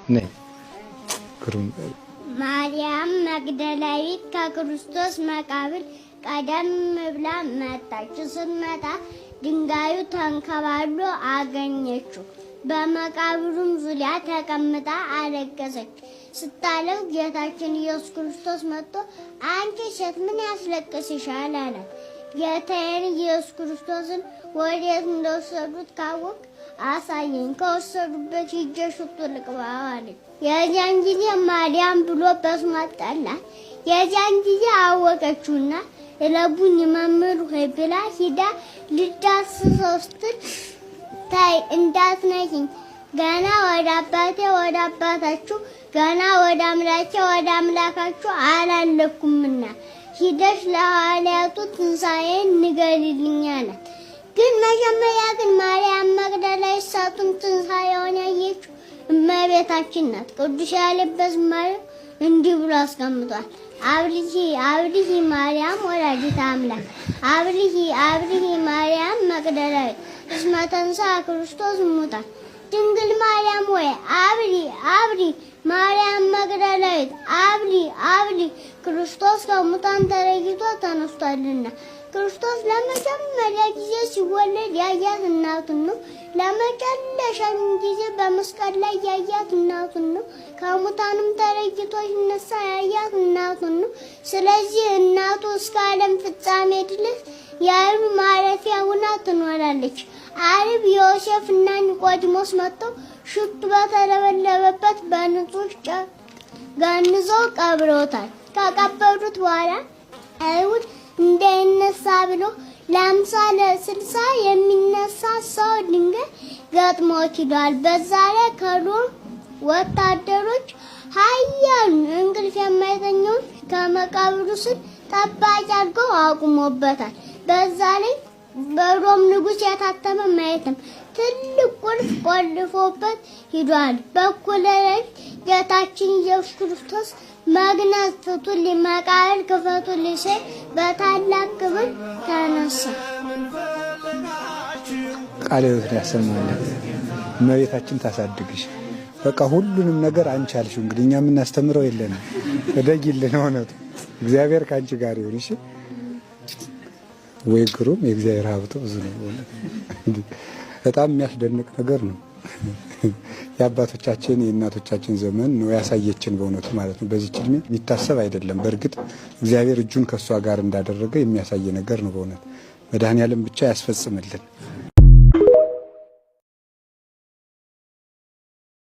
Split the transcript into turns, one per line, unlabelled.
ነይ ግሩም።
ማርያም መግደላዊት ከክርስቶስ መቃብር ቀደም ብላ መጣች። ስትመጣ ድንጋዩ ተንከባሎ አገኘችው። በመቃብሩም ዙሪያ ተቀምጣ አለቀሰች። ስታለቅስ ጌታችን ኢየሱስ ክርስቶስ መጥቶ አንቺ ሴት ምን ያስለቅስሻል? አላት። ጌታዬን ኢየሱስ ክርስቶስን ወዴት እንደወሰዱት ካወቅ አሳየኝ፣ ከወሰዱበት ሂጄ ሽቱ ልቅባው አለች። የዚያን ጊዜ ማርያም ብሎ በስሟ ጠራት። የዚያን ጊዜ አወቀችውና ረቡኒ መምህር ሆይ ብላ ሂዳ ልዳስሰው ስትል ታይ እንዳትነኪኝ፣ ገና ወደ አባቴ ወደ አባታችሁ፣ ገና ወደ አምላኬ ወደ አምላካችሁ አላለፍኩምና ሂደሽ ለሐዋርያቱ ትንሣኤን ንገሪልኝ አላት። ግን መጀመሪያ ግን ማርያም መግደላዊት ሳቱን ትንሣኤውን ያየችው እመቤታችን ናት። ቅዱስ ያሬድ በዝማሬው እንዲህ ብሎ አስቀምጧል። አብርሂ አብርሂ ማርያም ወላዲተ አምላክ፣ አብርሂ አብርሂ ማርያም መግደላዊት፣ እስመ ተንሥአ ክርስቶስ እሙታን። ድንግል ማርያም ወይ አብሪ አብሪ፣ ማርያም መግደላዊት አብሪ አብሪ፣ ክርስቶስ ከሙታን ተለይቶ ተነስቷልና። ክርስቶስ ለመጀመሪያ ጊዜ ሲወለድ ያያት እናቱን ነው። ለመጨረሻም ጊዜ በመስቀል ላይ ያያት እናቱን ነው። ከሙታንም ተለይቶ ሲነሳ ያያት እናቱን ነው። ስለዚህ እናቱ እስከ ዓለም ፍጻሜ ድረስ የዓይኑ ማረፊያ ሆና ትኖራለች። ዓርብ ዮሴፍ እና ኒቆዲሞስ መጥተው ሽቱ በተለበለበበት በንጹህ ጨርቅ ገንዘው ቀብረውታል። ከቀበሩት በኋላ አይሁድ እንዳይነሳ ብሎ ለ50 ለ60 የሚነሳ ሰው ድንጋይ ገጥሞት ሂዷል። በዛ ላይ ከሮም ወታደሮች ኃያሉን እንቅልፍ የማይተኛውን ከመቃብሩ ስር ጠባቂ አድርገው አቁሞበታል። በዛ ላይ በሮም ንጉሥ የታተመ ማየትም ትልቅ ቁልፍ ቆልፎበት ሂዷል። በእኩለ ሌሊት ጌታችን ኢየሱስ ክርስቶስ መግነዝ ፍቱልኝ፣ መቃብር ክፈቱልኝ ሲል በታላቅ ክብር ተነሳ።
ቃለ ሕይወትን ያሰማልን። እመቤታችን ታሳድግሽ። በቃ ሁሉንም ነገር አንቺ አልሽው። እንግዲህ እኛ የምናስተምረው የለንም። እደጊልን። እውነቱ እግዚአብሔር ከአንቺ ጋር ይሁን። እሺ ወይ ግሩም! የእግዚአብሔር ሀብቱ ብዙ ነው። በጣም የሚያስደንቅ ነገር ነው። የአባቶቻችን የእናቶቻችን ዘመን ነው ያሳየችን በእውነቱ ማለት ነው። በዚች እድሜ የሚታሰብ አይደለም። በእርግጥ እግዚአብሔር እጁን ከእሷ ጋር እንዳደረገ የሚያሳይ ነገር ነው። በእውነት መድኃኔዓለም ብቻ ያስፈጽምልን።